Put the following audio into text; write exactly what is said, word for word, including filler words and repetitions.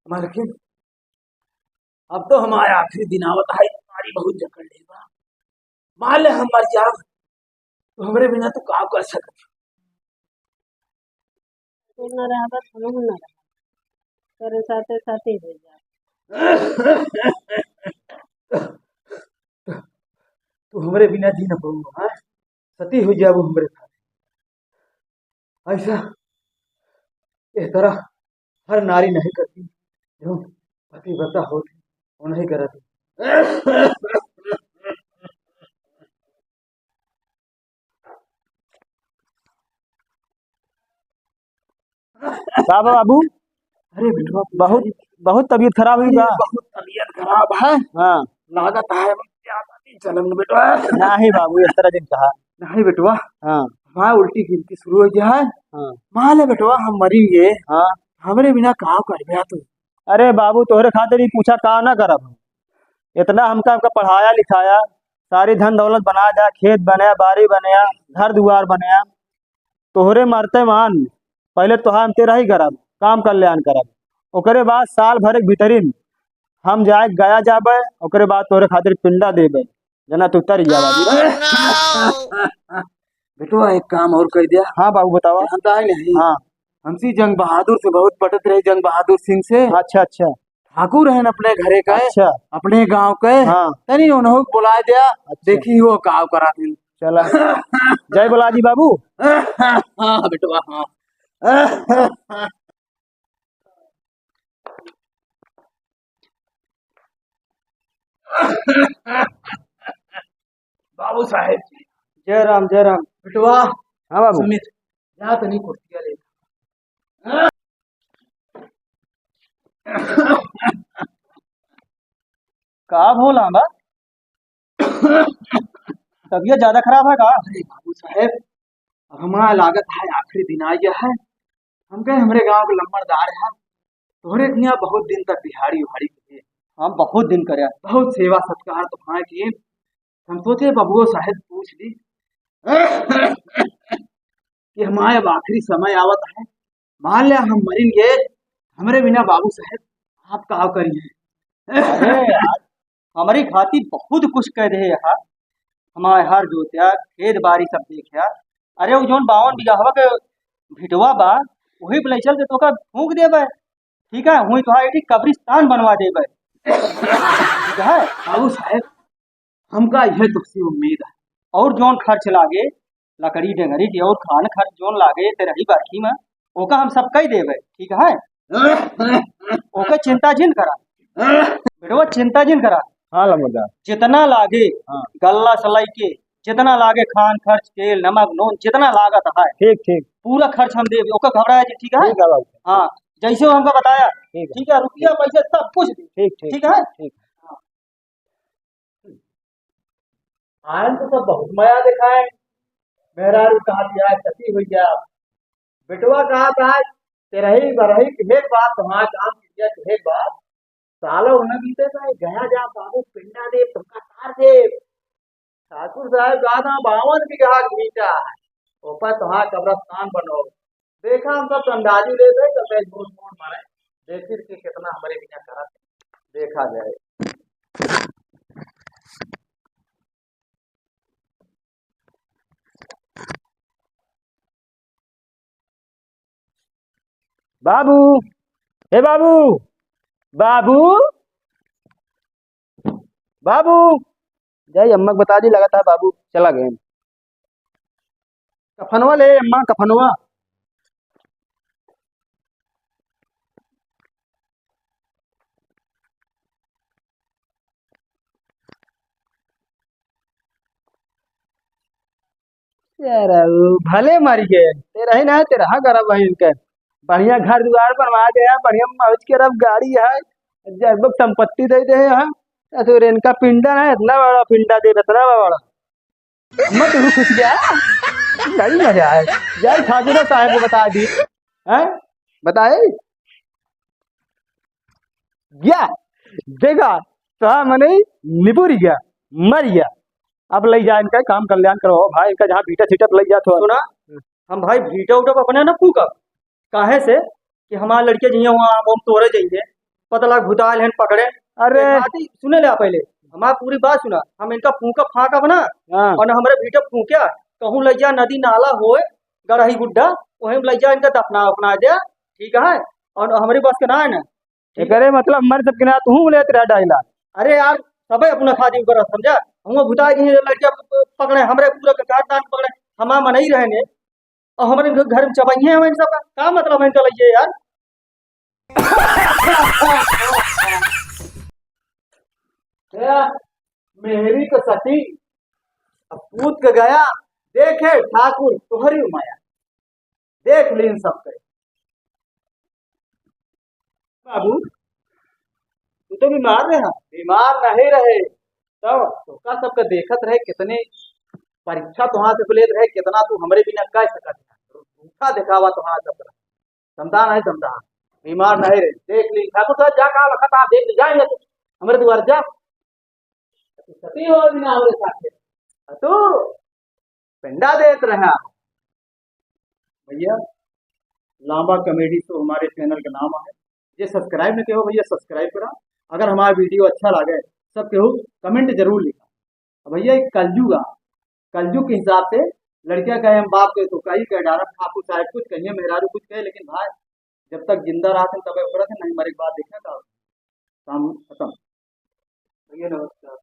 मालकिन, अब तो हमारा आखिरी दिन आवत है, हमारी बहुत जकड़ ले बा। मान ले हम मर जाब, तो हमरे बिना तू का कर सकत? तू न रहबा, तो हम न रहब। तोरे साथे साथी हो जा। तू हमरे बिना जी न पाऊ, हाँ? सती हो जाबू हमरे साथे। ऐसा, इस तरह हर नारी नहीं करती, जो पतिव्रता होती, वो नहीं करती। का बा बाबू? अरे बेटवा, बहुत, बहुत तबीयत खराब हुई ये बा। बहुत तबीयत खराब है। हाँ। लागत है, ज्यादा नहीं चलन बेटवा। नहीं बाबू, इस तरह जिन कहा। नहीं बेटवा। हाँ। हमार उल्टी गिनती शुरू हो गया है। हाँ। मान ले बेटवा, हम मरेंगे। हाँ। हमरे बिना का करबे तू? अरे बाबू, तोहरे खातिर ही पूछा, का ना करब हम? इतना हमका, हमका पढ़ाया लिखाया, सारी धन दौलत बना दिया, खेत बनाया, बारी बनाया, घर दुआर बनाया। तोहरे मरते मान, पहले तोहार हम तेरही करब, काम कल्याण करब। ओकरे बाद साल भर के भीतरिन हम जाए गया जाबे, ओकरे बाद तोहरे खातिर पिंडा देबे, जना तू तर जा बाबू। बेटवा, एक काम और कर दिया। हाँ बाबू, बतावा। जानता है नहीं? हाँ। हमसे जंग बहादुर से बहुत पटत रहे, जंग बहादुर सिंह से। अच्छा, अच्छा। ठाकुर हैं अपने घरे का, अच्छा। अपने गांव के। हाँ। तनी उन्हों को बुला दिया, अच्छा। देखी वो का करा थे। चला। जय बोला जी बाबू। हाँ, बेटवा, हाँ। बाबू साहेब जी। जय राम, जय राम। बेटवा। हाँ बाबू। सुमित, जा तनी कुर्तिया ले। का भोला बा? तबीयत ज्यादा खराब है का? अरे बाबू साहेब, अब हमारा लागत है आखिरी दिन आ गया है। हम कहे हमरे गांव के लम्बरदार है, तोहरे हियाँ बहुत दिन तक दिहाड़ी उहाड़ी करे। हम बहुत दिन करे। बहुत सेवा सत्कार तुम्हारे किए। हम सोचे बबुओ साहेब पूछ ली कि हमारे अब आखिरी समय आवत है, मान लिया हम मरेंगे, हमरे बिना बाबू साहेब आप का करिए? अरे यार, हमरी खातिर बहुत कुछ कह रहे हैं। हमारे हर जोत्या, खेत बारी सब देखा। अरे, वो जौन बावन बिगहवा के भिटवा बा, वही पे ले चल के तोका फूंक देबे। ठीक है, हुई तोहार एक कब्रिस्तान बनवा देबे। ठीक है? बाबू साहेब, हमका यह तुमसे उम्मीद है। और जौन खर्च लागे, लकड़ी डेंगरी के और खान खर्च जौन लागे, तेरही बरखी में, ओका हम सब कई देबे, ठीक है? ओके चिंता जिन करा। बेटवा, चिंता जिन करा। हाँ लमदा। जितना लागे, हाँ। गल्ला से लइके, जितना लागे खान खर्च, तेल, नमक, नून, जितना लागत है, ठीक, ठीक। पूरा खर्च हम देबे, ओका घबराया जी, ठीक है? ठीक है बाबू। हाँ, जैसे वो हमका बताया, ठीक है। ठीक है, रुपया, पैसा, सब कुछ दे। ठीक, ठीक, ठीक है? ठीक। आयन तो सब बहुत मया दिखाए। मेहरारू कहा दिया, सती हुई गया। बेटवा कहा था, तेरही बरही के एक बात, वहाँ काम किया के एक बात। सालो न बीते तो गया जा बाबू, पिंडा दे, तुमका तार दे। ठाकुर साहब कहा था, बावन बीघा के भीटा है, ऊपर तुम्हारा कब्रस्तान बनो। देखा, हम सब अंदाजी ले दे, तो कहीं झूठ मूठ मारे। देखी कि कितना हमरे बिना करत, देखा जाए। बाबू, हे बाबू, बाबू, बाबू। जाई अम्मा के बता दी, लगत है बाबू चला गए। कफनवा ले अम्मा, कफनवा। यार, वो भले मर गए, तेरही ना, तेरहा करब है इनके। बढ़िया घर दुआर बनवा दे हैं, बढ़िया मौज करब, गाड़ी है, जब संपत्ति दे दे हैं। तो इनका पिंडा ना, इतना बड़ा पिंडा दे, इतना बड़ा। मत रुक, खुश गया। नहीं मजा आए। जाए ठाकुर साहब को बता दी। हैं? बताए? गया। देखा, कहा मनई निबुर गया, मर गया। अब लइ जा इनका, काम कल्याण करो भाई, इनका जहाँ भीटा छीटा लइ जा तो। सुना, हम भाई भीटा उटा अपने ना फूकब, काहे से कि हमार लड़के जइहें वहाँ आम वाम तोड़े जइहें, पता लग भुताइल हैं पकड़े। अरे। एक बात ही सुने ले आप पहले, हमार पूरी बात सुना, हम इनका फूकब फाकब ना, हाँ। और ना हमरे भीटा फूक्या, कहूँ लइ जा नदी नाला होए, गड़ही गुड्डा, वहीं लइ जा इनका दफना उफना दे, ठीक है, और हमरे बस के ना है ना। एकरे मतलब मर सबके ना तू लेत रहा डायला। अरे यार, सबे अपना खातिर करत समझा, हम भुताइ गए लड़के पकड़े, हमरे पूरा खानदान पकड़े, हमार मनई रहे ने, और हमरे घ-, घर में चबइये हैं इन सबका, का मतलब है इनका लइए यार? ए, मेहरी के सती, अब पूत के गया, देखे ठाकुर तोहरी माया, देख लीन सबके। बाबू, तू तो बीमार रहा। बीमार नहीं रहे, तब तोका सबके देखत रहे, कितने परीक्षा तोहार से लेत रहे, कितना तू हमरे बिना कह सकत है, झूठा दिखावा तोहार सब रहा। समझा नहीं समझा, बीमार नहीं रहे, देख ली ठाकुर साहब, जा कहा लखत आप देख ली, जाएंगे तू हमरे द्वार जा, तू सती हो बिना हमरे साथ, तू पिंडा देत रहा। भैया, लांबा कॉमेडी शो हमारे चैनल का नाम है। जे सब्सक्राइब न किया हो भैया, सब्सक्राइब करा। अगर हमारा वीडियो अच्छा लगे, सब केहू कमेंट जरूर लिखा। अब भैया, एक कलयुग आ, कलयुग के हिसाब से लड़कियां कहे हम बाप के तो कही कहे डारा, ठाकुर साहब कुछ कहिए, मेहरारू कुछ कहे, लेकिन भाई, जब तक जिंदा रहते हैं तबे उभरत है, नहीं मरे के बाद देखा का काम खत्म। भैया नमस्कार।